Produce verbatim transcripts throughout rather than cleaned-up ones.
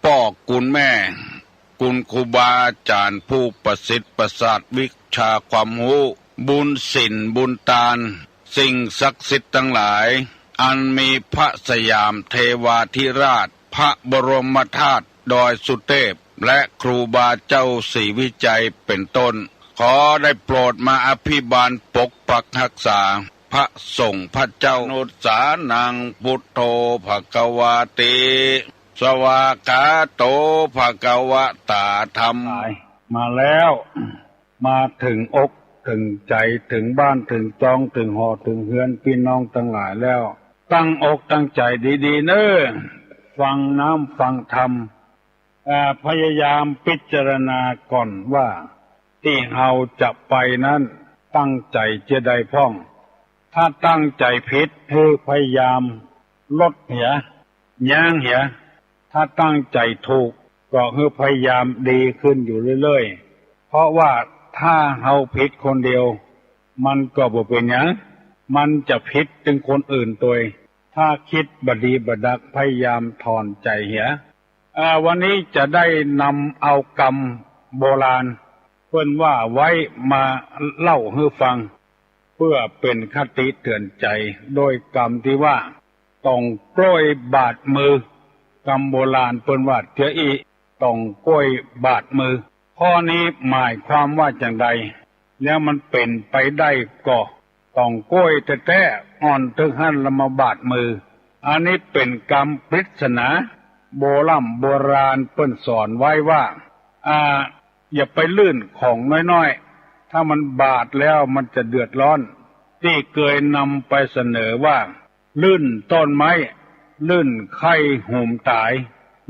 ป้อกุณแม่ กุณครูบาอาจ๋ารย์ผู้ประสิทธิ์ประสาทวิชาความฮู้ บุญศีลบุญตาน สิ่งศักดิ์สิทธิ์ตังหลาย อันมีพระสยามเทวาธิราช พระบรมธาตุดอยสุเทพ และครูบาเจ้าศรีวิชัยเป็นต้น ขอได้โปรดมาอภิบาลปกปักรักษา พระสงฆ์พระเจ้า อนุสสานัง พุทโธ ภควาติ สวากขาโต ภควตา ธัม มาแล้ว มาเถิงอกเถิงใจ๋ เถิงบ้านเถิงจอง เถิงหอเถิงเฮือนปี้น้องตังหลายแล้ว ตั้งอกตั้งใจ๋ดีๆ เน่อ ฟังน้ำฟังธรรม อ่า พยายามพิจารณาก่อนว่า ตี้เฮาจะไปนั้น ตั้งใจ๋เจียใดพ่อง ถ้าตั้งใจ๋ผิด หื้อพยายามลดเหีย ยั้งเหีย ถ้าตั้งใจ๋ถูก ก็หื้อพยายามดีขึ้นอยู่เรื่อยๆ เพราะว่าถ้าเฮาผิดคนเดียว มันก็บ่เป๋นหยัง มันจะผิดเถิงคนอื่นตวย ถ้ากึ๊ดบ่ดีบ่ดัก พยายามถอนใจ๋เหีย อ่า วันนี้จะได้นำเอากำโบราณ เปิ้นว่าไว้มาเล่าหื้อฟัง เปื้อเป๋นคติเตือนใจ๋ โดยกำตี้ว่า ต่องก้วยบาดมือ กำโบราณเปิ้นว่าเตื้ออี้ ต่องก้วยบาดมือ ข้อนี้หมายความว่าจั่งใด แล้วมันเป๋นไปได้ก่อ ต่องก้วยแต๊ๆ อ่อนเถิงหั้นละมาบาดมือ อันนี้เป๋นกำปริศนา โบร่ำโบราณเปิ้นสอนไว้ว่า อ่า อย่าไปลื่นของน้อยๆ ถ้ามันบาดแล้วมันจะเดือดร้อน ตี้เกยนำไปเสนอว่า ลื่นต้นไม้ ลื่นไข้หุมต๋าย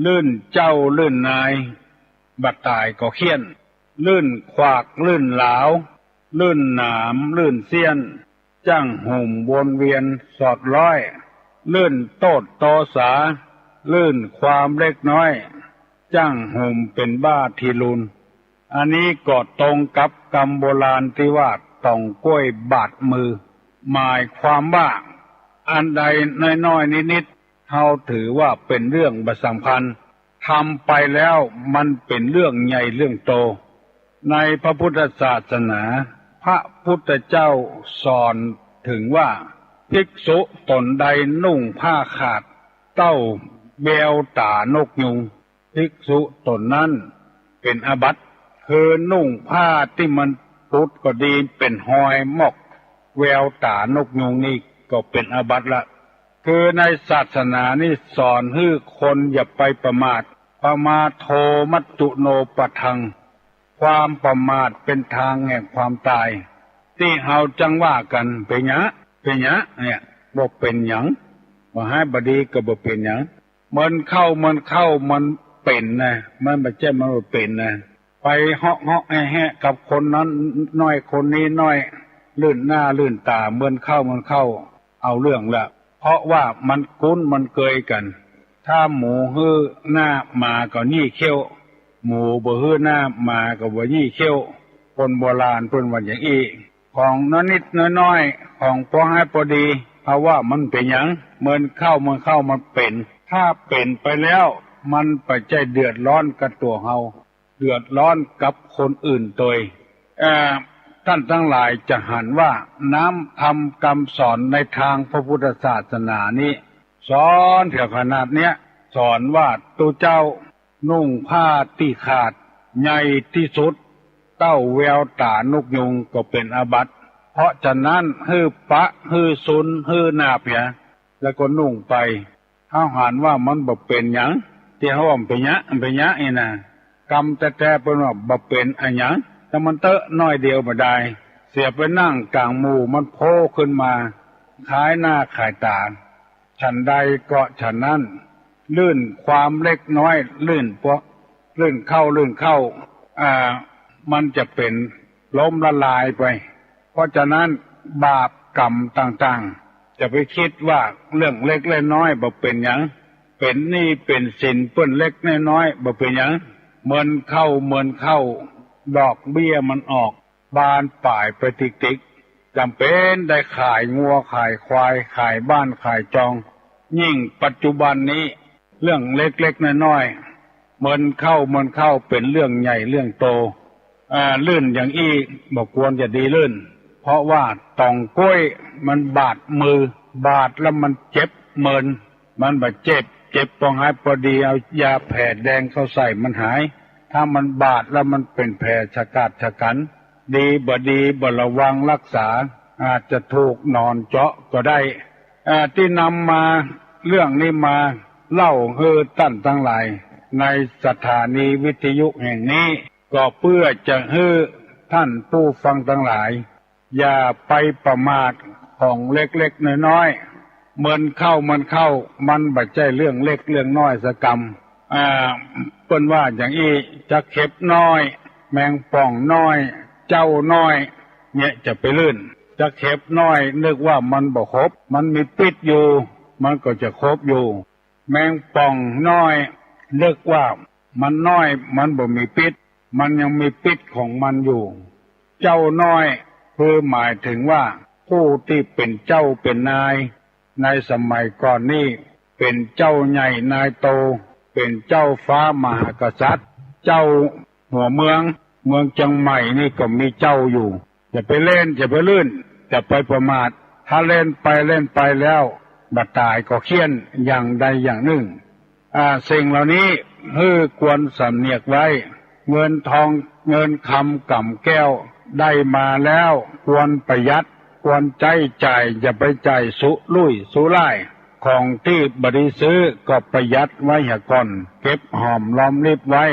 ลื่นเจ้าลื่นนาย บ่ต๋ายก็เฆี่ยน ลื่นขวากลื่นหลาว ลื่นหนามลื่นเสี้ยน จั้งหุมวนเวียนสอดร้อย ลื่นโต้ษโตษา ลื่นความเล็กน้อย จั้งหุมเป๋นบ้าทีลุน อันนี้ก็ตรงกับกำโบราณตี้ว่าต่องก้วยบาดมือ หมายความว่า อันใดน้อยๆ นิดๆ เฮาถือว่าเป๋นเรื่องบ่สำคัญ ทำไปแล้วมันเป๋นเรื่องใหญ่เรื่องโต ในพระพุทธศาสนา พระพุทธเจ้าสอนเถิงว่า ภิกษุต๋นใดนุ่งผ้าขาด เต้าแววต๋านกยูง ภิกษุต๋นนั้นเป๋นอาบัติ คือนุ่งผ้าตี้มันปุดก็ดี เป๋นฮอยมอกแววต๋านกยูงนี่ก็เป๋นอาบัติละ คือในศาสนานี่สอนหื้อคนอย่าไปประมาท ปมาทโท มัจจุโนปะทัง ความประมาทเป๋นทางแห่งความต๋าย ตี้เฮาจั้งว่ากั๋น เป๋นหยัง เป๋นหยัง เนี่ย บ่เป๋นหยัง บ่ฮ้ายบ่ดีก็บ่เป๋นหยัง เหมินเข้า เหมินเข้า มันเป๋นนะ มันบ่ใจ้มันบ่เป๋นนะ ไปเฮาะเฮาะแฮะแฮะกับคนนั้นน้อยคนนี้น้อย ลื่นหน้าลื่นต๋า เหมินเข้า เหมินเข้า เอาเรื่องละ เพราะว่ามันคุ้นมันเกยกั๋น ถ้าหมูหื้อหน้าหมาก็ยี่เขี้ยว หมูบ่หื้อหน้าหมาก็บ่ยี่เขี้ยว คนโบราณเปิ้นว่าอย่างอี้ ของน้อยนิดน้อยๆ ของปอฮ้ายปอดี เฮาว่ามันเป๋นหยัง เหมินเข้า เหมินเข้า มันเป๋น ถ้าเป๋นไปแล้ว มันบ่ใจ้เดือดร้อนกับตั๋วเฮา เดือดร้อนกับคนอื่นตวย เอ่อ ต้านตังหลายจะหันว่าน้ำธรรมกำสอนในตางพระพุทธศาสนานี้ สอนเถื่อขนาดเนี้ย สอนว่าตุ๊เจ้านุ่งผ้าตี้ขาด ใหญ่ตี้สุด เต้าแววต๋านกยูงก็เป๋นอาบัติ เพราะฉะนั้นหื้อปะ หื้อซุน หื้อหนาบเหีย แล้วก็นุ่งไป เฮาหันว่ามันบ่เป๋นหยัง ตี้เฮาว่ามันเป๋นหยัง มันเป๋นหยังอี้นะ กำแต๊ๆ เปิ้นว่าบ่เป๋นอะหยัง แต่มันเต๊อะน้อยเดียวบ่ดาย เสียไปนั่งก๋างหมู่มันโผล่ขึ้นมา ขายหน้าขายต๋า ฉันใดก็ฉันนั้น ลื่นความเล็กน้อย ลื่นปะ ลื่นเข้า ลื่นเข้า อ่า มันจะเป๋นล้มละลายไป เพราะฉะนั้นบาปกรรมต่างๆ จะไปกึ๊ดว่าเรื่องเล็กและน้อยบ่เป๋นหยัง เป๋นหนี้เป๋นสินเปิ้นเล็กน้อยบ่เป๋นหยัง เหมินเข้า เหมินเข้า ดอกเบี้ยมันออก บานปลายไปติ๊กๆ จ๋ำเป๋นได้ขายงัวขายควาย ขายบ้านขายจอง ยิ่งปัจจุบันนี้ เรื่องเล็กๆ น้อย เมินเข้า เมินเข้าเป๋นเรื่องใหญ่เรื่องโต อ่า ลื่นอย่างอี้บ่ควรจะดีลื่น เพราะว่าต่องก๊วยมันบาดมือ บาดแล้วมันเจ็บเมิน มันบ่เจ็บ เจ็บปองหาย ปอดีเอายาแผลแดงเข้าใส่มันหาย ถ้ามันบาดแล้วมันเป๋นแผลชะกาจชะกัน ดีบ่ดีบ่ระวังรักษา อาจจะถูกหนอนเจาะก็ได้ อ่า ตี้นำมาเรื่องนี้มาเล่าหื้อต้านตังหลายในสถานีวิทยุแห่งนี้ ก็เปื้อจะหื้อต้านผู้ฟังตังหลาย อย่าไปประมาทของเล็กๆ น้อยๆ เมินเข้า เมินเข้า มันบ่ใจ้เรื่องเล็กเรื่องน้อยสักกำ อ่า เปิ้นว่าอย่างอี้ จะเข็บน้อย แมงป่องน้อย เจ้าน้อย เนี่ยจะไปลื่น จะเข็บน้อยนึกว่ามันบ่ขบ มันมีปิ๊ษอยู่ มันก็จะขบอยู่ แมงป่องน้อยนึกว่ามันน้อย มันบ่มีปิ๊ษ มันยังมีปิ๊ษของมันอยู่ เจ้าน้อยคือหมายถึงว่าผู้ตี้เป๋นเจ้าเป๋นนาย ในสมัยก่อนนี้เป๋นเจ้าใหญ่นายโต เป๋นเจ้าฟ้ามหากษัตริย์ เจ้าหัวเมือง เมืองเจียงใหม่นี่ก็มีเจ้าอยู่ อย่าไปเล่น อย่าไปลื่น อย่าไปประมาท ถ้าเล่นไปเล่นไปแล้ว บ่ต๋ายก็เฆี่ยนอย่างใดอย่างนึ่ง อ่า สิ่งเหล่านี้หื้อควรสำเนียกไว้ เงินทองเงินคำก๋ำแก้วได้มาแล้ว ควรประหยัด ควรใจ๊จ่าย อย่าไปจ่ายสุรุ่ยสุร่าย ของตี้บ่ดีซื้อก็ประหยัดไว้เหียก่อน เก็บหอมรอมริบไว้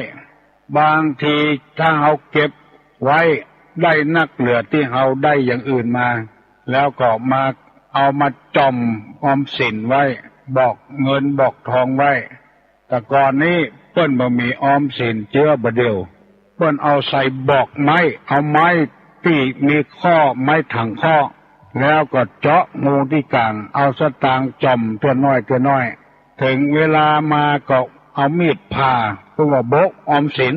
บางทีถ้าเฮาเก็บไว้ได้นักเหลือตี้เฮาได้อย่างอื่นมา แล้วก็มาเอามาจ่อมออมสินไว้ บอกเงินบอกทองไว้ แต่ก่อนนี้เปิ้นบ่มีออมสินเจื้อบ่าเดี่ยว เปิ้นเอาใส่บอกไม้ เอาไม้ตี้มีข้อ ไม้ถังข้อ แล้วก็เจาะฮูตี้ก๋าง เอาสตางค์จ่อมเตื้อน้อยเตื้อน้อย เถิงเวลามาก็เอามีดผ่า เปิ้นว่าบกออมสิน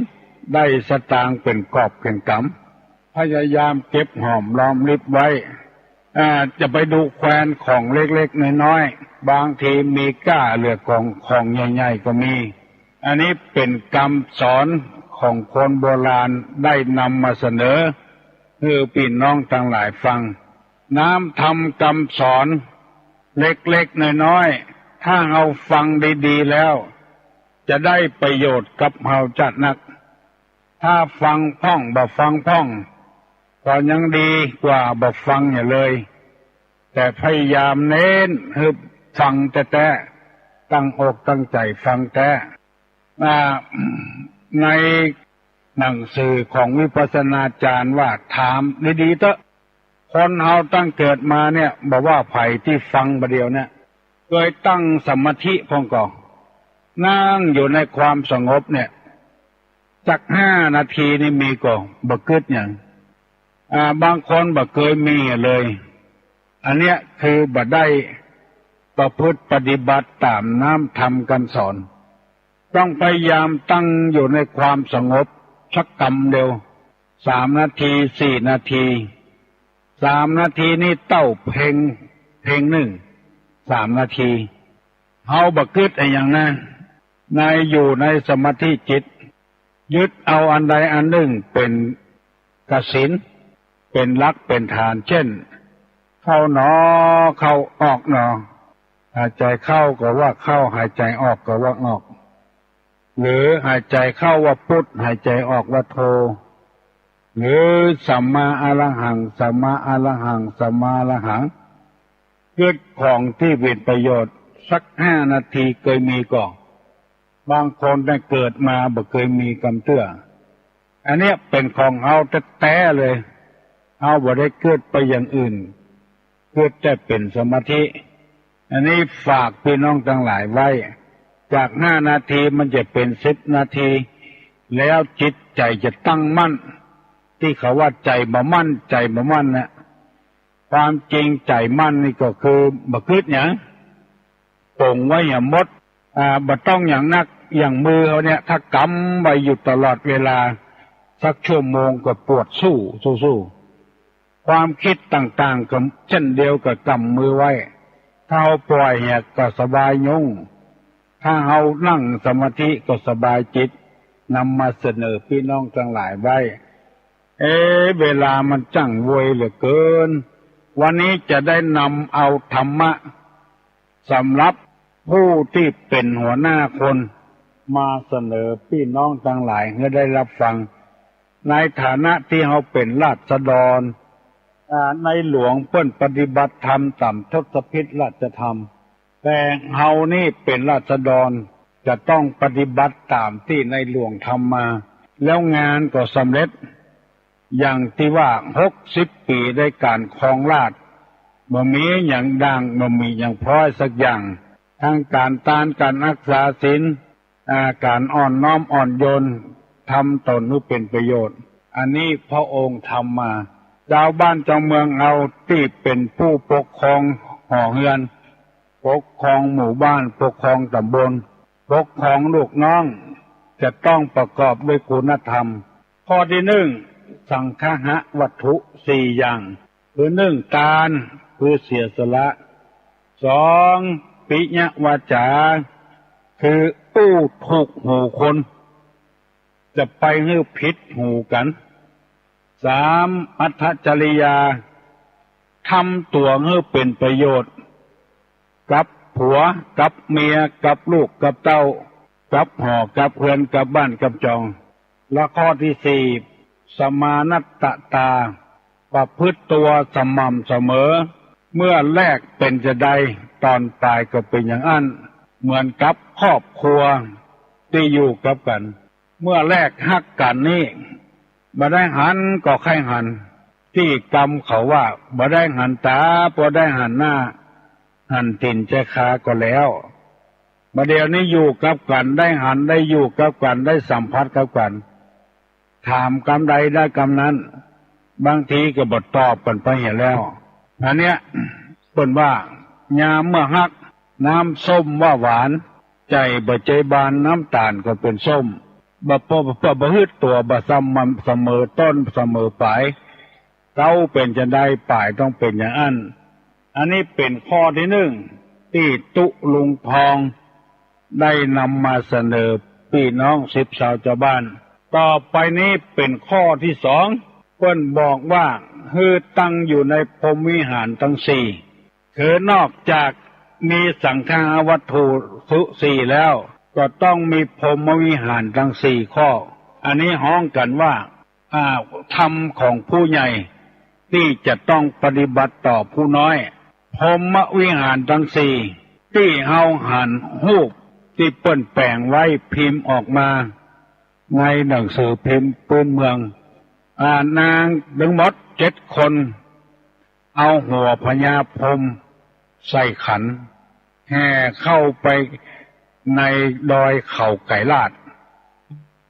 ได้สตางค์เป๋นกอบเป๋นกำ พยายามเก็บหอมรอมริบไว้ อ่า จะไปดูแควนของเล็กๆ น้อยๆ บางทีมีก้าเหลือกว่าของใหญ่ๆ ก็มี อันนี้เป๋นกำสอนของคนโบราณได้นำมาเสนอหื้อปี้น้องตังหลายฟัง น้ำธรรมกำสอนเล็กๆ น้อยๆ ถ้าเฮาฟังดีๆ แล้ว จะได้ประโยชน์กับเฮาจ๊าดนัก ถ้าฟังพ่องบ่ฟังพ่อง ก็ยังดีกว่าบ่ฟังเหียเลย แต่พยายามเน้นหื้อฟังแต๊ๆ ตั้งอกตั้งใจ๋ฟังแต๊ อ่า ในหนังสือของวิปัสสนาจารย์ว่า ถามดีๆ เต๊อะ คนเฮาตั้งเกิดมาเนี่ย บ่ว่าใผตี้ฟังบ่าเดี่ยวเนี่ย เกยตั้งสมาธิพ่องก่อ นั่งอยู่ในความสงบเนี่ย จักห้านาทีนี่มีก่อ บ่กึ๊ดหยัง อ่า บางคนบ่เกยมีเลย อันเนี้ยคือบ่ได้ประพฤติปฏิบัติต๋ามน้ำธรรมกำสอน ต้องพยายามตั้งอยู่ในความสงบสักกำเดียว สามนาที สี่นาที สามนาทีนี่เต้าเพลง เพลงนึ่ง สามนาที เฮาบ่กึ๊ดอะหยังนะ ในอยู่ในสมาธิจิต ยึดเอาอันใดอันนึ่งเป๋นกสิณ เป๋นหลักเป๋นฐาน เจ้น เข้าหนอ เข้าออกหนอ หายใจ๋เข้าก็ว่าเข้า หายใจ๋ออกก็ว่าออก หรือหายใจ๋เข้าว่าพุทธ หายใจ๋ออกว่าโธ หรือสัมมาอะระหัง สัมมาอะระหัง สัมมาอะระหัง กึ๊ดของตี้เป๋นประโยชน์สักห้านาทีเกยมีก่อ บางคนเนี่ยเกิดมาบ่เกยมีกำเตื้อ อันเนี้ยเป๋นของเฮาแต๊ๆ เลย เฮาบ่ได้กึ๊ดไปอย่างอื่น กึ๊ดแต่เป๋นสมาธิ อันนี้ฝากปี้น้องตังหลายไว้ จากห้านาทีมันจะเป๋นสิบนาที แล้วจิตใจ๋จะตั้งมั่น ตี้เขาว่าใจ๋บ่มั่น ใจ๋บ่มั่นน่ะ ความจริงใจ๋มั่นนี่ก็คือบ่กึ๊ดหยัง ป๋งไว้เหียหมด อ่า บ่ต้องหยังนัก อย่างมือเฮาเนี่ย ถ้ากำไว้อยู่ตลอดเวลา สักชั่วโมงก็ปวดสู้ สู้ๆ ความกึ๊ดต่างๆ ก็เจ้นเดียวกับกำมือไว้ ถ้าเฮาป่อยเหียก็สบายยุง ถ้าเฮานั่งสมาธิก็สบายจิต นำมาเสนอปี้น้องตังหลายไว้ เอ๊ะ เวลามันจ้างไวเหลือเกิน วันนี้จะได้นำเอาธรรมะสำหรับผู้ตี้เป๋นหัวหน้าคน มาเสนอปี้น้องตังหลายหื้อได้ฮับฟัง ในฐานะตี้เฮาเป๋นราษฎร อ่า ในหลวงเปิ้นปฏิบัติธรรมต๋ามทศพิธราชธรรม แต่เฮานี่เป๋นราษฎร จะต้องปฏิบัติต๋ามตี้ในหลวงทำมา แล้วงานก็สำเร็จ อย่างตี้ว่าหกสิบปี๋ได้ก๋านครองราชย์ บ่มีหยังด่าง บ่มีหยังพร้อยสักอย่าง ตึงก๋านตาน ก๋านฮักษาศีล อ่า ก๋านอ่อนน้อมอ่อนโยน ทำต๋นหื้อเป๋นประโยชน์ อันนี้พระองค์ทำมา จาวบ้านจาวเมืองเฮาตี้เป๋นผู้ปกครองหอเฮือน ปกครองหมู่บ้าน ปกครองต๋ำบล ปกครองลูกน้อง จะต้องประกอบด้วยคุณธรรม ข้อตี้นึ่ง สังฆะวัตถุสี่อย่าง คือนึ่ง ตาน คือเสียสละ สอง ปิยวาจา คืออู้ถูกหูคน จะไปหื้อผิดหูกั๋น สาม อัตถจริยา ทำตั๋วหื้อเป๋นประโยชน์ กับผัว กับเมีย กับลูก กับเต้า กับหอ กับเฮือน กับบ้าน กับจอง และข้อตี้สี่ สมานัตตา ประพฤติตั๋วสม่ำเสมอ เมื่อแรกเป๋นจาใด ต๋อนป๋ายก็เป๋นอย่างอั้น เหมือนกับครอบครัวตี้อยู่กับกั๋น เมื่อแรกฮักกั๋นนี่ บ่ได้หันก็ใค่หัน ตี้กำเขาว่า บ่ได้หันต๋า บ่ได้หันหน้า หันตี๋นใจ๊ขาก็แล้ว บ่าเดี่ยวนี้อยู่กับกั๋น ได้หัน ได้อยู่กับกั๋น ได้สัมผัสกับกั๋น ถามกำใดได้กำนั้น บางทีก็บ่ตอบกั๋นไปเหียแล้ว อันเนี้ย เปิ้นว่า ยามเมื่อฮัก น้ำส้มว่าหวาน ใจ๋บ่ใจ๋บาน น้ำต๋าลก็เป๋นส้ม บ่ บ่ บ่ บ่ประพฤติตั๋ว บ่สม่ำเสมอต้นเสมอป๋าย เก๊าเป๋นจาใด ป๋ายต้องเป๋นอย่างอั้น อันนี้เป๋นข้อตี้นึ่ง ตี้ตุ๊ลุงทอง ได้นำมาเสนอปี้น้องสิบสาวจาวบ้าน ต่อไปนี้เป๋นข้อตี้สอง เปิ้นบอกว่า หื้อตั้งอยู่ในพรหมวิหารตังสี่ คือนอกจากมีสังฆะวัตถุสี่แล้ว ก็ต้องมีพรหมวิหารตังสี่ข้อ อันนี้ฮ้องกั๋นว่า อ่า ธรรมของผู้ใหญ่ ตี้จะต้องปฏิบัติต่อผู้น้อย พรหมวิหารตังสี่ ตี้เฮาหันฮูปตี้เปิ้นแป๋งไว้พิมพ์ออกมา ในหนังสือพิมพ์ปื้นเมือง อ่า นางตึงหมดเจ็ดคน เอาหัวพญาพรหมใส่ขัน แห่เข้าไปในดอยเขาไกรลาด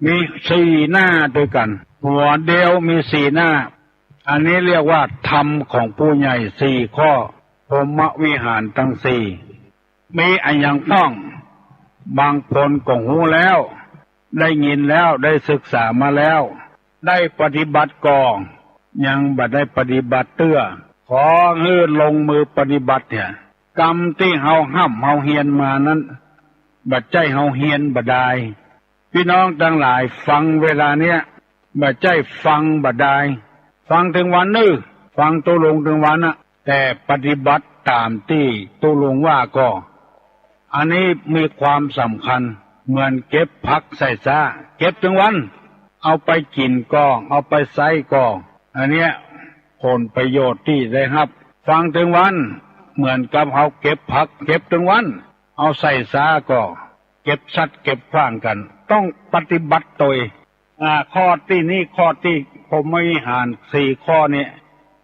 มีสี่หน้าตวยกั๋น หัวเดียวมีสี่หน้า อันนี้เรียกว่าธรรมของผู้ใหญ่สี่ข้อ พรหมวิหารตังสี่ มีอะหยังพ่อง บางคนก็ฮู้แล้ว ได้ยินแล้ว ได้ศึกษามาแล้ว ได้ปฏิบัติก่อ ยังบ่ได้ปฏิบัติเตื้อ ขอหื้อลงมือปฏิบัติเหีย กำตี้เฮาฮ่ำเฮาเฮียนมานั้น บ่ใจ้เฮาเฮียนบ่ดาย ปี้น้องตังหลายฟังเวลาเนี้ย บ่ใจ้ฟังบ่ดาย ฟังตึงวันนึ่ง ฟังตุ๊ลุงตึงวันน่ะ แต่ปฏิบัติต๋ามตี้ตุ๊ลุงว่าก่อ อันนี้มีความสำคัญ เหมือนเก็บผักใส่ซ้า เก็บตึงวัน เอาไปกิ๋นก่อ เอาไปใจ๊ก่อ อันเนี้ยผลประโยชน์ตี้ได้ฮับ ฟังตึงวัน เหมือนกับเฮาเก็บผัก เก็บตึงวัน เอาใส่ซ้าก่อ เก็บสัตว์เก็บขว้างกั๋น ต้องปฏิบัติตวย อ่า ข้อตี้นี้ ข้อตี้พรหมวิหารสี่ข้อนี้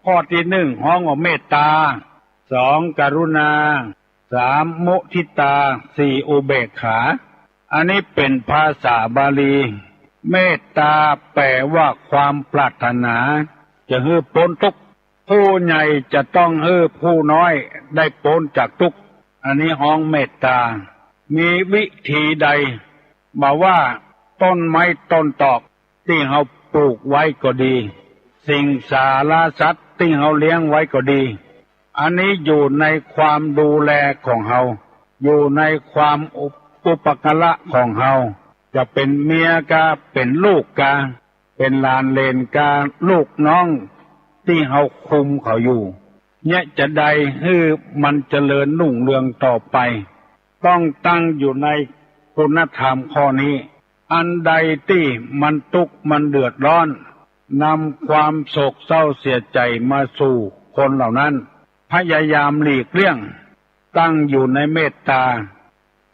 ข้อตี้นึ่งฮ้องว่าเมตตา สองกรุณา สามมุทิตา สี่อุเบกขา อันนี้เป๋นภาษาบาลี เมตตาแป๋ว่าความปรารถนาจะหื้อป๊นตุ๊กข์ ผู้ใหญ่จะต้องหื้อผู้น้อยได้ป๊นจากตุ๊กข์ อันนี้ฮ้องเมตตา มีวิธีใด บ่ว่าต้นไม้ต้นตอกตี้เฮาปลูกไว้ก็ดี สิ่งสาราสัตว์ตี้เฮาเลี้ยงไว้ก็ดี อันนี้อยู่ในความดูแลของเฮา อยู่ในความอุป อุปการะของเฮา จะเป๋นเมียกา เป๋นลูกกา เป๋นหลานเหลนกา ลูกน้องตี้เฮาคุมเขาอยู่ เยียะจะใดหื้อมันเจริญรุ่งเรืองต่อไป ต้องตั้งอยู่ในคุณธรรมข้อนี้ อันใดตี้มันตุ๊กข์มันเดือดร้อน นำความโศกเศร้าเสียใจ๋มาสู่คนเหล่านั้น พยายามหลีกเลี่ยง ตั้งอยู่ในเมตตา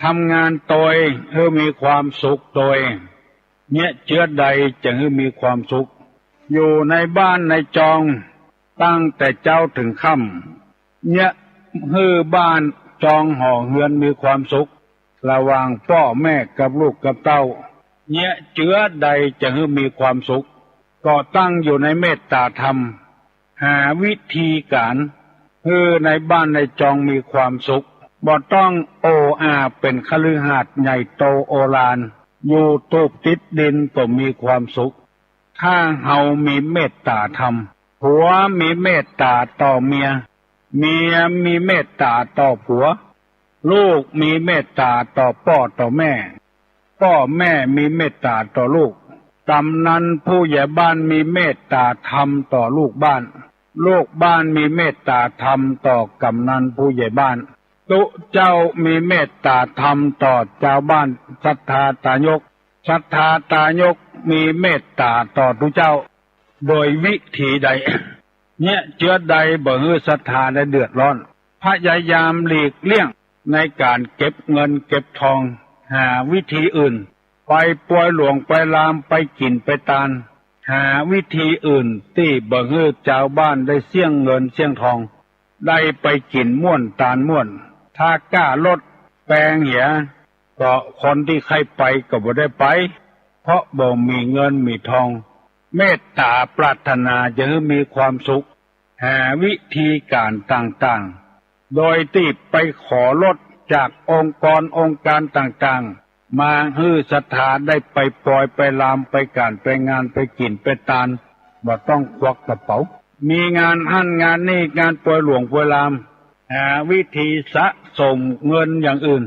ทำงานตวยหื้อมีความสุขตวย เยียะเจื้อใดจะหื้อมีความสุข อยู่ในบ้านในจอง ตั้งแต่เจ๊าเถิงค่ำ เยียะหื้อบ้านจองหอเฮือนมีความสุข ระหว่างป้อแม่กับลูกกับเต้า เยียะเจื้อใดจะหื้อมีความสุข ก็ตั้งอยู่ในเมตตาธรรม หาวิธีก๋านหื้อในบ้านในจองมีความสุข บ่ต้องโออาเป๋นคฤหัสถ์ใหญ่โตโอฬาร อยู่ตูบติดดินก็มีความสุข ถ้าเฮามีเมตตาธรรม ผัวมีเมตตาต่อเมีย เมียมีเมตตาต่อผัว ลูกมีเมตตาต่อป้อต่อแม่ ป้อแม่มีเมตตาต่อลูก กำนันผู้ใหญ่บ้านมีเมตตาธรรมต่อลูกบ้าน ลูกบ้านมีเมตตาธรรมต่อกำนันผู้ใหญ่บ้าน ตุ๊เจ้ามีเมตตาธรรมต่อจาวบ้าน ศรัทธาตายก ศรัทธาตายกมีเมตตาต่อตุ๊เจ้า โดยวิธีใด เยียะเจื้อใดบ่หื้อศรัทธาได้เดือดร้อน พยายามหลีกเลี่ยงในก๋านเก็บเงินเก็บทอง หาวิธีอื่น ไปปวยหลวงไปลาม ไปกิ๋นไปตาน หาวิธีอื่นตี้บ่หื้อจาวบ้านได้เสี้ยงเงินเสี้ยงทอง ได้ไปกิ๋นม่วนตานม่วน ถ้าก้ารถแปงเหีย ก็คนตี้ใค่ไปก็บ่ได้ไป เพราะบ่มีเงินมีทอง เมตตาปรารถนาจะหื้อมีความสุข หาวิธีก๋านต่างๆ โดยตี้ไปขอรถจากองค์กรองค์ก๋านต่างๆ มาหื้อศรัทธาได้ไปปอยไปลาม ไปก๋านไปงาน ไปกิ๋นไปตาน บ่ต้องควักกระเป๋า มีงานหั้นงานนี่ งานปอยหลวงปอยลาม หาวิธีสะสมเงินอย่างอื่น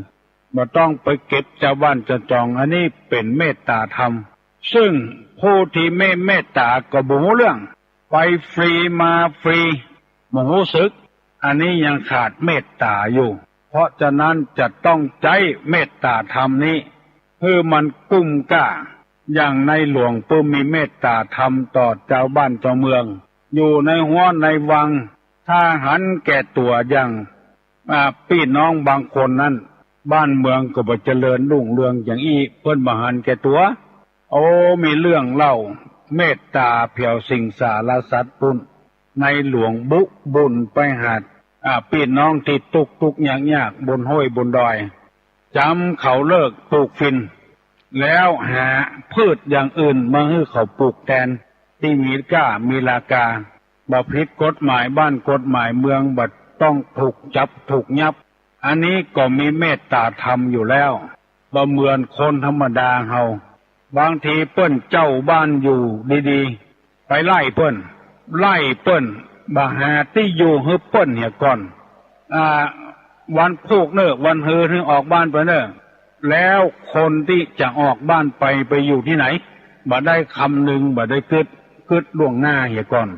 บ่ต้องไปเก็บจาวบ้านจาวจอง อันนี้เป๋นเมตตาธรรม ซึ่งผู้ตี้ไม่เมตตาก็บ่ฮู้เรื่อง ไปฟรีมาฟรี บ่ฮู้สึก อันนี้ยังขาดเมตตาอยู่ เพราะฉะนั้นจะต้องใจ๊เมตตาธรรมนี้ หื้อมันกุ้มก้า อย่างในหลวงปื้มมีเมตตาธรรมต่อจาวบ้านจาวเมือง อยู่ในฮั้วในวัง ถ้าหันแก่ตั๋วอย่าง อ่า ปี้น้องบางคนนั้น บ้านเมืองก็บ่เจริญรุ่งเรืองอย่างอี้ เปิ้นบ่หันแก่ตั๋ว โอ้ มีเรื่องเล่า เมตตาแผวสิงสารสัตว์ปุ้น ในหลวงบุบุญไปหา อ่า ปี้น้องตี้ตุ๊กๆ ยากๆ บนห้วยบนดอย จ๋ำเขาเลิกปลูกฝิ่น แล้วหาพืชอย่างอื่นมาหื้อเขาปลูกแตน ตี้มีก้ามีราคา บ่ผิดกฎหมายบ้านกฎหมายเมือง บ่ต้องถูกจับถูกยับ อันนี้ก็มีเมตตาธรรมอยู่แล้ว บ่เหมือนคนธรรมดาเฮา บางทีเปิ้นเจ้าบ้านอยู่ดีๆ ไปไล่เปิ้น ไล่เปิ้น บ่หาตี้อยู่หื้อเปิ้นเหียก่อน อ่า วันพูกเน่อ วันฮือ ถึงออกบ้านไปเน่อ แล้วคนตี้จะออกบ้านไป ไปอยู่ตี้ไหน บ่ได้คำนึง บ่ได้กึ๊ด กึ๊ดล่วงหน้าเหียก่อน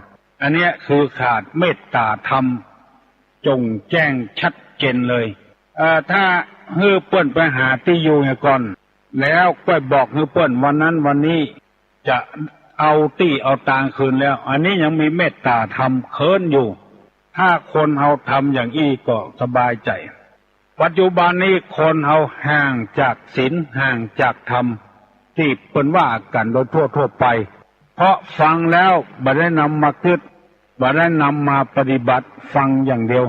อันเนี้ยคือขาดเมตตาธรรม จ่งแจ้งชัดเจนเลย เอ่อ ถ้าหื้อเปิ้นไปหาตี้อยู่เหียก่อน แล้วก้อยบอกหื้อเปิ้นวันนั้นวันนี้ จะเอาตี้เอาตางคืนแล้ว อันนี้ยังมีเมตตาธรรมเคิ้นอยู่ ถ้าคนเฮาทำอย่างอี้ก็สบายใจ๋ ปัจจุบันนี้คนเฮาห่างจากศีล ห่างจากธรรม ตี้เปิ้นว่ากั๋นโดยทั่วๆ ไป เพราะฟังแล้วบ่ได้นำมากึ๊ด บ่ได้นำมาปฏิบัติ ฟังอย่างเดียว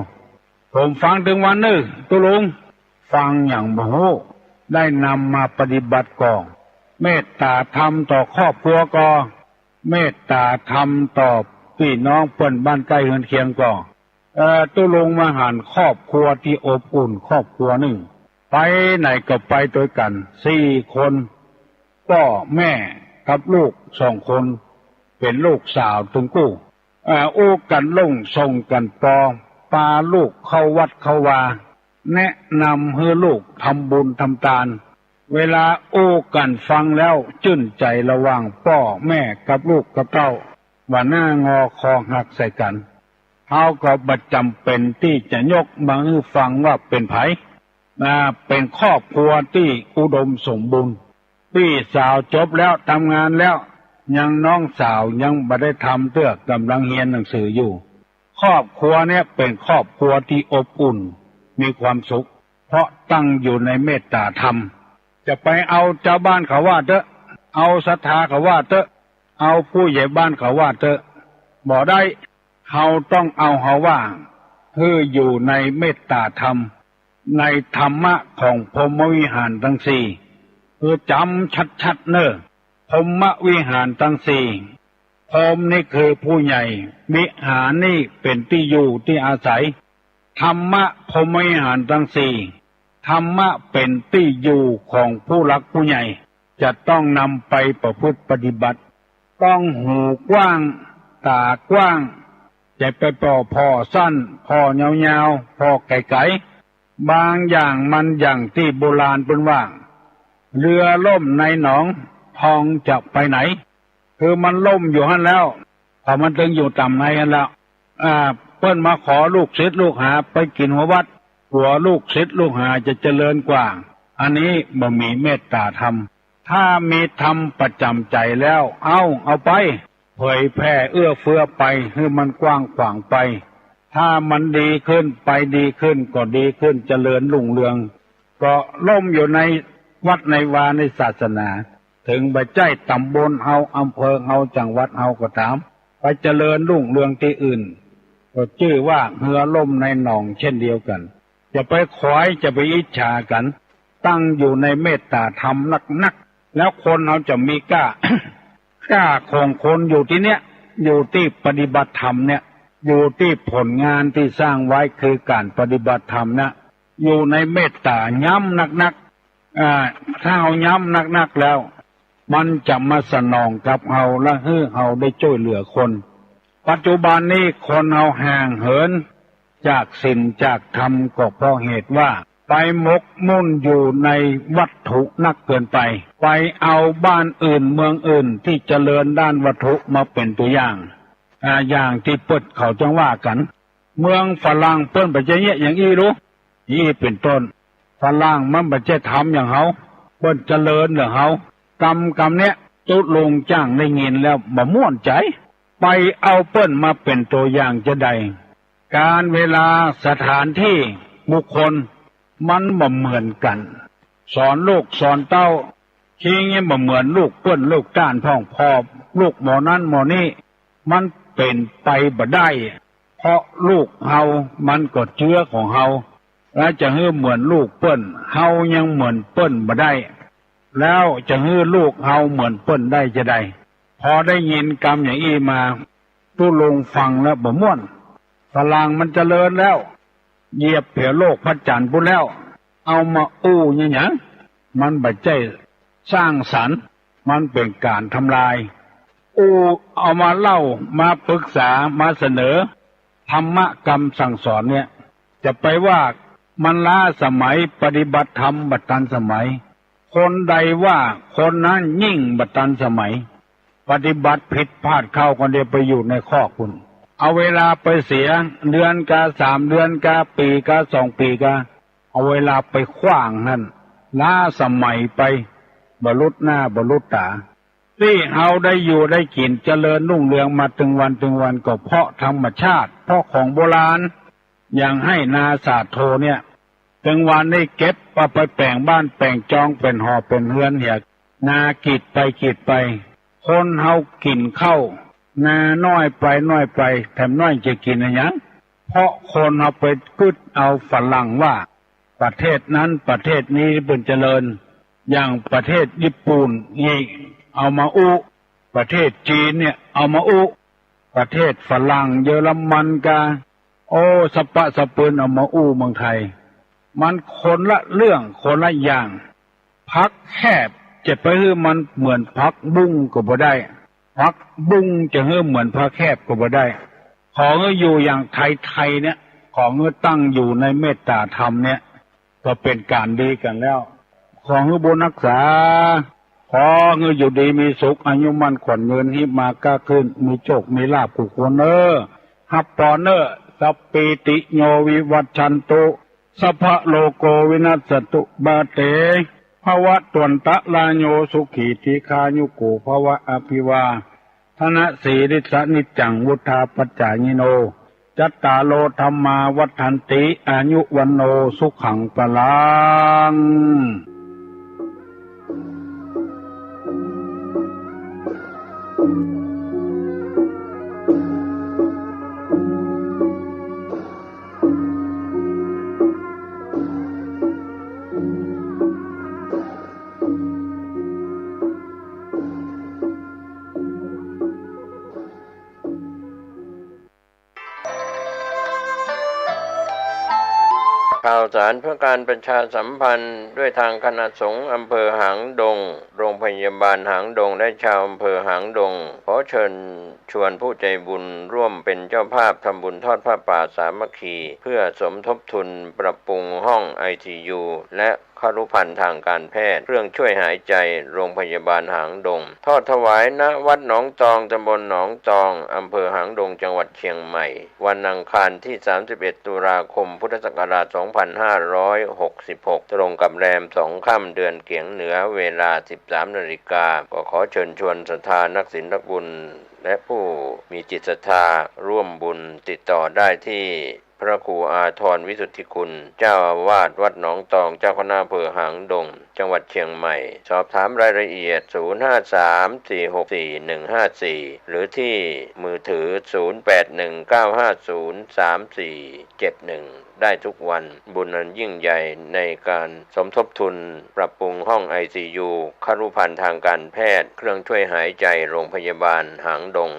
ผมฟังเถิงวันนึ่ง ตุ๊ลุง ฟังอย่างบ่ฮู้ ได้นำมาปฏิบัติก่อ เมตตาธรรมต่อครอบครัวก่อ เมตตาธรรมต่อปี้น้องเปิ้นบ้านใก้เฮือนเคียงก่อ เอ่อ ตุ๊ลุงมาหันครอบครัวตี้อบอุ่นครอบครัวนึ่ง ไปไหนก็ไปตวยกั๋น สี่คน ป้อแม่กับลูกสองคน เป๋นลูกสาวตึงกู้ เอ่อ อู้กั๋นลงส่งกั๋นปอ ปาลูกเข้าวัดเข้าวา แนะนำหื้อลูกทำบุญทำตาน เวลาอู้กั๋นฟังแล้วจื้นใจ๋ระหว่างป้อแม่กับลูกกับเต้า ว่าหน้างอคอหักใส่กั๋น เฮาก็บ่จ๋ำเป๋นตี้จะยกมาหื้อฟังว่าเป๋นใผ อ่า เป๋นครอบครัวตี้อุดมสมบูรณ์ ปี้สาวจบแล้ว ทำงานแล้ว ยังน้องสาวยังบ่ได้ทำเตื้อ ก่ำลังเฮียนหนังสืออยู่ ครอบครัวเนี่ยเป๋นครอบครัวตี้อบอุ่น มีความสุข เพราะตั้งอยู่ในเมตตาธรรม จะไปเอาจาวบ้านเขาว่าเต๊อะ เอาศรัทธาเขาว่าเต๊อะ เอาผู้ใหญ่บ้านเขาว่าเต๊อะ บ่ได้ เฮาต้องเอาเฮาว่า หื้ออยู่ในเมตตาธรรม ในธรรมะของพรหมวิหารตังสี่ หื้อจ๋ำชัดๆ เน่อ พรหมวิหารตังสี่ พรหมนี่คือผู้ใหญ่ วิหารนี่เป๋นตี้อยู่ตี้อาศัย ธรรมะพรหมวิหารตังสี่ ธรรมะเป๋นตี้อยู่ของผู้หลักผู้ใหญ่ จะต้องนำไปประพฤติปฏิบัติ ต้องหูกว้าง ต๋ากว้าง จะไปผ่อ ผ่อสั้น ผ่อยาวๆ ผ่อไก๋ๆ บางอย่างมันอย่างตี้โบราณเปิ้นว่า เรือล่มในหนอง ทองจะไปไหน คือมันล่มอยู่หั้นแล้ว เพราะมันตึงอยู่ต่ำในหั้นแล้ว อ่า เปิ้นมาขอลูกศิษย์ลูกหาไปกิ๋นหัววัด กั๋วลูกศิษย์ลูกหาจะเจริญกว่า อันนี้บ่มีเมตตาธรรม ถ้ามีธรรมประจ๋ำใจ๋แล้ว เอา เอาไป เผยแผ่เอื้อเฟื้อไป หื้อมันกว้างขวางไป ถ้ามันดีขึ้น ไปดีขึ้น ก็ดีขึ้น เจริญรุ่งเรือง ก็ล่มอยู่ในวัดในวาในศาสนา เถิงบ่ใจ้ต๋ำบลเฮา อำเภอเฮา จังหวัดเฮาก็ต๋าม ไปเจริญรุ่งเรืองตี้อื่น ก็จื้อว่าเฮือล่มในหนองเช่นเดียวกั๋น จะไปขวาย จะไปอิจฉากั๋น ตั้งอยู่ในเมตตาธรรมนักๆ แล้วคนเฮาจะมีก้า ก้าของคนอยู่ตี้เนี้ย อยู่ตี้ปฏิบัติธรรมเนี่ย อยู่ตี้ผลงานตี้สร้างไว้ คือก๋านปฏิบัติธรรมนะ อยู่ในเมตตาย้ำนักๆ อ่า ถ้าเฮาย้ำนักๆ แล้ว มันจะมาสนองกับเฮา และหื้อเฮาได้จ้วยเหลือคน ปัจจุบันนี้คนเฮาห่างเหินจากศีลจากธรรม ก็เพราะเหตุว่าไปหมกมุ่นอยู่ในวัตถุนักเกินไป ไปเอาบ้านอื่นเมืองอื่นตี้เจริญด้านวัตถุมาเป๋นตั๋วอย่าง อ่า อย่างตี้เปิ้นเขาจังว่ากั๋น เมืองฝรั่งเปิ้นบ่ใจ้เยียะอย่างอี้ลู อี้เป๋นต้น ฝรั่งมันบ่ใจ้ทำอย่างเฮา เปิ้นเจริญเหลือเฮา กำ กำเนี้ย ตุ๊ลุงจ้างได้ยินแล้วบ่ม่วนใจ๋ ไปเอาเปิ้นมาเป๋นตั๋วอย่างจาใด กาลเวลา สถานตี้ บุคคล มันบ่เหมือนกั๋น สอนลูกสอนเต้า ทีนี้บ่เหมือนลูกเปิ้นลูกต้านพ่อง ผ่อลูกหมอนั้นหมอนี้ มันเป๋นไปบ่ได้ เพราะลูกเฮามันก็เจื๊อของเฮา แล้วจะหื้อเหมือนลูกเปิ้น เฮายังเหมือนเปิ้นบ่ได้ แล้วจะหื้อลูกเฮาเหมือนเปิ้นได้จาใด พอได้ยินกำอย่างอี้มา ตุ๊ลุงฟังแล้วบ่ม่วน ฝรั่งมันเจริญแล้ว เหยียบเผียโลกพระจันทร์ปู้นแล้ว เอามาอู้เนี่ยหยัง มันบ่ใจ้สร้างสรรค์ มันเป๋นก๋านทำลาย อู้ เอามาเล่า มาปรึกษา มาเสนอ ธรรมะกำสั่งสอนเนี่ย จะไปว่ามันล้าสมัย ปฏิบัติธรรมบ่ตันสมัย คนใดว่าคนนั้นยิ่งบ่ตันสมัย ปฏิบัติผิดพลาดเข้าก็เดี๋ยวไปอยู่ในคอกปู้น เอาเวลาไปเสีย เดือนกาสามเดือนกา ปี๋กาสองปี๋กา เอาเวลาไปขว้างหั้น ล้าสมัยไป บ่ลุดหน้าบ่ลุดต๋า ตี้เฮาได้อยู่ได้กิ๋นเจริญรุ่งเรืองมาตึงวันตึงวัน ก็เพราะธรรมชาติ เพราะของโบราณ อย่างไฮ่นาสาโทเนี่ย ตึงวันนี้เก็บเอาไปแป๋งบ้านแป๋งจอง เป๋นหอเป๋นเฮือนเหีย นากิดไปกิดไป คนเฮากิ๋นข้าว นาน้อยไปน้อยไป แถมน้อยจะกิ๋นอะหยัง เพราะคนเฮาไปกึ๊ดเอาฝรั่งว่า ประเทศนั้นประเทศนี้เปิ้นเจริญ อย่างประเทศญี่ปุ่นนี่เอามาอู้ ประเทศจีนเนี่ยเอามาอู้ ประเทศฝรั่งเยอรมันกา โอ้ สะปะสะปืนเอามาอู้เมืองไทย มันคนละเรื่องคนละอย่าง ผักแคบจะไปหื้อมันเหมือนผักบุ้งก็บ่ได้ ผักบุ้งจะหื้อเหมือนผักแคบก็บ่ได้ ขอหื้ออยู่อย่างไทยๆ เนี่ย ขอหื้อตั้งอยู่ในเมตตาธรรมเนี่ย ก็เป๋นก๋านดีกั๋นแล้ว ขอหื้อบุญฮักษา ขอหื้ออยู่ดีมีสุข อายุมั่นขวัญยืน ฮีบมาก้าขึ้น มีโชคมีลาภกู้คนเน่อ ฮับปอเน่อ สัพพีติโยวิวัชชันตุ สัพพะโรโกวินัสสะตุ มาเต ภะวะตวันตะราโย สุขีทีฆายุโกภะวะ อะภิวาทะนะสีลิสสะ นิจจัง วุฑฒาปะจายิโน จัตตาโร ธัมมา วัฑฒันติ อายุ วัณโณ สุขัง พะลัง ข่าวสารเพื่อการประชาสัมพันธ์ ด้วยทางคณะสงฆ์อำเภอหางดง โรงพยาบาลหางดง และชาวอำเภอหางดง ขอเชิญชวนผู้ใจบุญร่วมเป็นเจ้าภาพทำบุญทอดผ้าป่าสามัคคี เพื่อสมทบทุนปรับปรุงห้องไอซียู และ ครุภัณฑ์ทางการแพทย์ เครื่องช่วยหายใจ โรงพยาบาลหางดง ทอดถวาย ณ วัดหนองตอง ตำบลหนองตอง อำเภอหางดง จังหวัดเชียงใหม่ วันอังคารที่ สามสิบเอ็ด ตุลาคม พุทธศักราช สองพันห้าร้อยหกสิบหก ตรงกับแรมสองค่ำ เดือนเก๋งเหนือ เวลา สิบสาม นาฬิกา ก็ขอเชิญชวนศรัทธานักศีลนักบุญ และผู้มีจิตศรัทธาร่วมบุญ ติดต่อได้ที่ พระครูอาทรวิสุทธิคุณ เจ้าอาวาสวัดหนองตอง เจ้าคณะอำเภอหางดง จังหวัดเชียงใหม่ สอบถามรายละเอียด ศูนย์ห้าสาม สี่หกสี่ หนึ่งห้าสี่ หรือที่มือถือ ศูนย์แปดหนึ่ง เก้าห้าศูนย์ สามสี่เจ็ดหนึ่ง ได้ทุกวัน บุญอันยิ่งใหญ่ในการสมทบทุนปรับปรุงห้องไอซียู ครุภัณฑ์ทางการแพทย์ เครื่องช่วยหายใจ โรงพยาบาลหางดง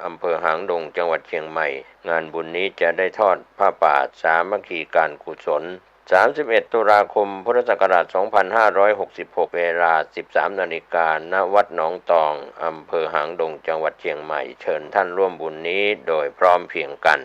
อำเภอหางดง จังหวัดเชียงใหม่ งานบุญนี้จะได้ทอดผ้าป่าสามัคคีการกุศล สามสิบเอ็ด ตุลาคม พุทธศักราช สองพันห้าร้อยหกสิบหก เวลา สิบสาม นาฬิกา ณ วัดหนองตอง อำเภอหางดง จังหวัดเชียงใหม่ เชิญท่านร่วมบุญนี้โดยพร้อมเพรียงกัน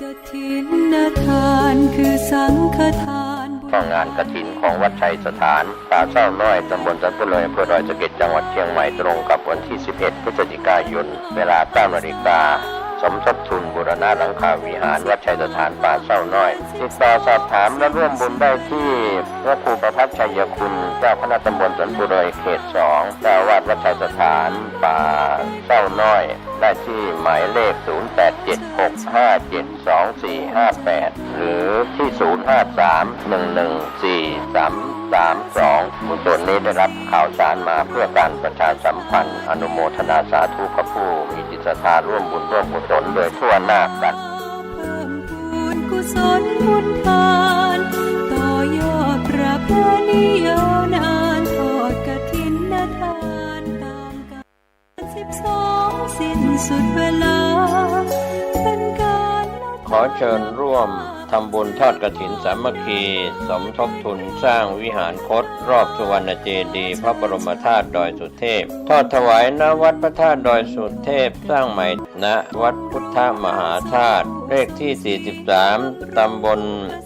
กฐินทานคือสังฆทาน ก็งานกฐินของวัดชัยสถาน ป่าเศร้าน้อย ตำบลสันปุเลย อำเภอดอยสะเก็ด จังหวัดเชียงใหม่ ตรงกับวันที่ สิบเอ็ด พฤศจิกายน เวลา เก้า นาฬิกา สมทบทุนบูรณะหลังคาวิหารวัดชัยสถานป่าเศร้าน้อย ติดต่อสอบถามและร่วมบุญได้ที่พระครูประภัชชัยคุณ เจ้าคณะตำบลสันปุเลย เขตสอง เจ้าอาวาสวัดชัยสถานป่าเศร้าน้อย ได้ที่หมายเลข ศูนย์แปดเจ็ด หกห้าเจ็ด สองสี่ห้าแปด หรือที่ ศูนย์ห้าสาม หนึ่งหนึ่งสี่ สามสามสอง กุศลนี้ได้รับข่าวสารมาเพื่อการประชาสัมพันธ์ อนุโมทนาสาธุกับผู้มีจิตศรัทธาร่วมบุญร่วมกุศลโดยทั่วหน้ากัน เพิ่มพูนกุศลบุญทาน ต่อยอดประเพณียาวนาน ทอดกฐินทานตามกาล สิบสอง สิ้นสุดเวลา เป็นการ ขอเชิญร่วมทำบุญทอดกฐินสามัคคี สมทบทุนสร้างวิหารคตรอบสุวรรณเจดีย์พระบรมธาตุดอยสุเทพ ทอดถวาย ณ วัดพระธาตุดอยสุเทพ สร้างใหม่ ณ วัดพุทธมหาธาตุ เลขที่ สี่สิบสาม ตำบล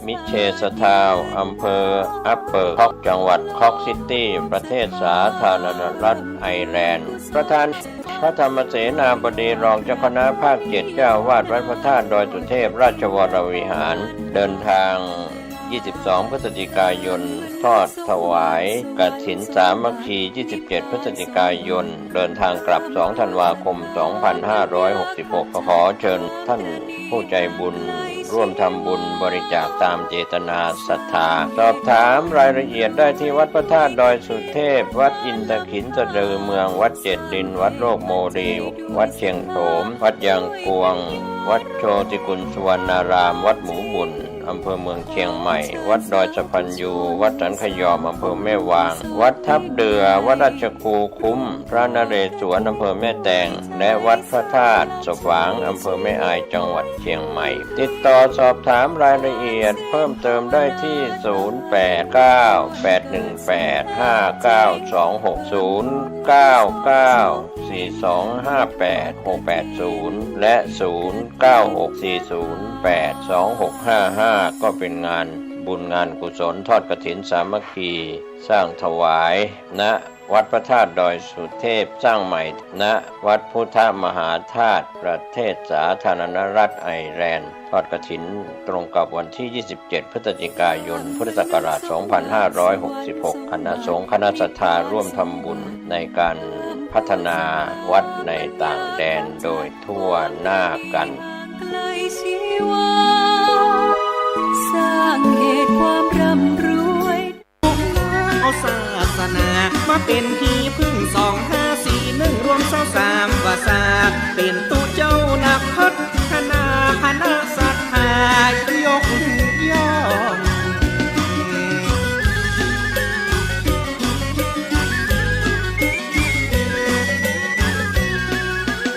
มิเชสทาวน์ อำเภออัปเปอร์คอก จังหวัดคอกซิตี้ ประเทศสาธารณรัฐไอร์แลนด์ ประธาน พระธรรมเสนาบดีรองเจ้าคณะภาคเจ็ด เจ้าอาวาสวัดพระธาตุดอยสุเทพราชวรวิหาร เดินทาง ยี่สิบสอง พฤศจิกายน ทอดถวายกฐินสามัคคี ยี่สิบเจ็ด พฤศจิกายน เดินทางกลับ สอง ธันวาคม สองพันห้าร้อยหกสิบหก ขอเชิญท่านผู้ใจบุญร่วมทำบุญบริจาคตามเจตนาศรัทธา สอบถามรายละเอียดได้ที่วัดพระธาตุดอยสุเทพ วัดอินทขิลสะดือเมือง วัดเจ็ดดิน วัดโลกโมลี วัดเชียงโถม วัดยางกวง วัดโชติกุลสุวรรณาราม วัดหมูบุญ อำเภอเมืองเชียงใหม่ วัดดอยสะพันยู วัดสันขยอม อำเภอแม่วาง วัดทับเดือ วัดราชครูคุ้ม พระนเรศวร อำเภอแม่แตง และวัดพระธาตุสะฝาง อำเภอแม่อาย จังหวัดเชียงใหม่ ติดต่อสอบถามรายละเอียดเพิ่มเติมได้ที่ ศูนย์แปดเก้า แปดหนึ่งแปด ห้าเก้าสองหก ศูนย์เก้าเก้า สี่สองห้าแปดหกแปดศูนย์ และ ศูนย์เก้าหกสี่ศูนย์แปดสองหกห้าห้า ก็เป็นงานบุญงานกุศลทอดกฐินสามัคคี สร้างถวาย ณ วัดพระธาตุดอยสุเทพ สร้างใหม่ ณ วัดพุทธมหาธาตุ ประเทศสาธารณรัฐไอร์แลนด์ ทอดกฐินตรงกับวันที่ ยี่สิบเจ็ด พฤศจิกายน พุทธศักราช สองพันห้าร้อยหกสิบหก คณะสงฆ์คณะศรัทธาร่วมทำบุญในการพัฒนาวัดในต่างแดนโดยทั่วหน้ากัน ไกลชีวา สร้างเหตุความร่ำรวย เอาศาสนามาเป๋นที่พึ่ง สองห้าสี่หนึ่ง รวมเศร้าสามวาสา เป๋นตุ๊เจ้านักพัฒนา คณะศรัทธายกย่อง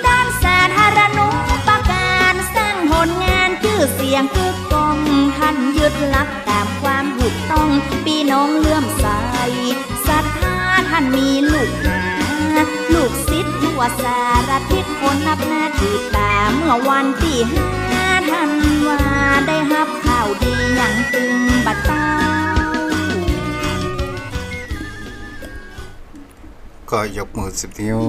ด้านสาธารณูปการ สร้างผลงานจื้อเสียงกึกก้อง ท่านยึดหลักต๋ามความถูกต้อง ปี้น้องเลื่อมใสศรัทธา ท่านมีลูกหา ลูกศิษย์ทั่วสารทิศ คนนับหน้าถือต๋า เมื่อวันตี้ห้าธันวา ได้ฮับข่าวดีหยังตึงบ่าเต้า ก็ยกมือสิบนิ้ว